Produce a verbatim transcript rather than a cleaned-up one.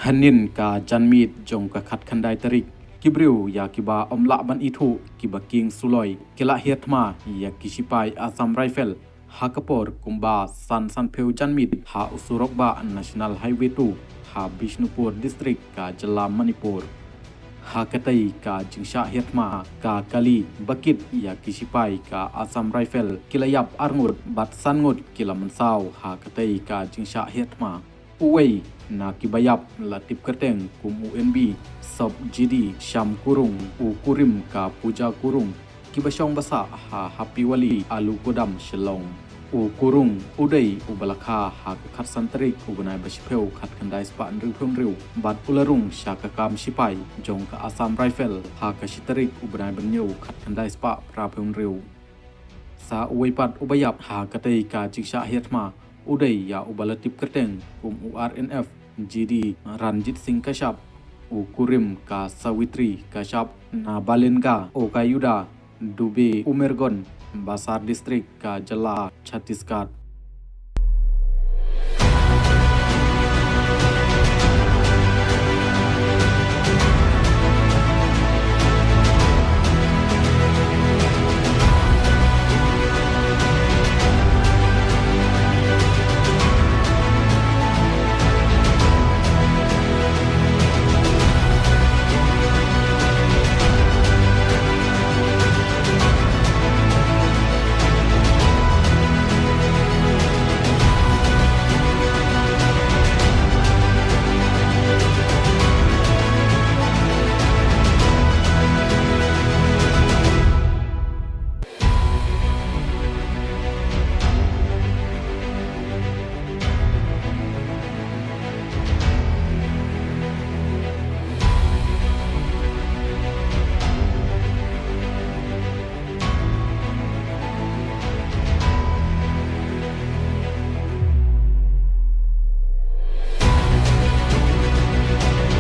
Hynnin ka janmiet jong ka khatkhyndai tarik, ki briew ïa kiba ym lah ban ithuh, kiba king suloi, ki la hiar thma ïa ki shipai Assam Rifle ha ka por kumba san, sanphew janmiet ha u surok bah National Highway two ha Bishnupur District ka jylla Manipur. Ha katei ka jingshah hiar thma, ka kali ba kit ïa ki shipai ka Assam Rifle ki la ïap arngut bad sanngut ki la mynsaw ha katei ka jingshah hiar thma. Uwei na kiba ïap la tip kyrteng kum u N B Sob G D Sham Kurung, u kurim ka Puja Kurung, kiba shong ba sah ha Happy Valley, Alu Kodam, Shillong. U Kurung u dei uba la kha ha ka khatsan tarik u bnai ba shiphew khatkhyndai spah hynriewphew hynriew bad u la rung sha ka kam shipai jong ka Assam Rifle ha ka shi tarik u bnai ba hynñiew khatkhyndai spah phraphew hynriew. Sa uwei pat uba ïap ha katei ka jingshah hiar thma u dei ïa uba la tip kyrteng kum u R N F G D Ranjit Singh Kashyap, u kurim ka Sawitri Kashyap na Balenga, Okayuda, Dube, Umergon, Basar District ka jylla Chhattisgarh.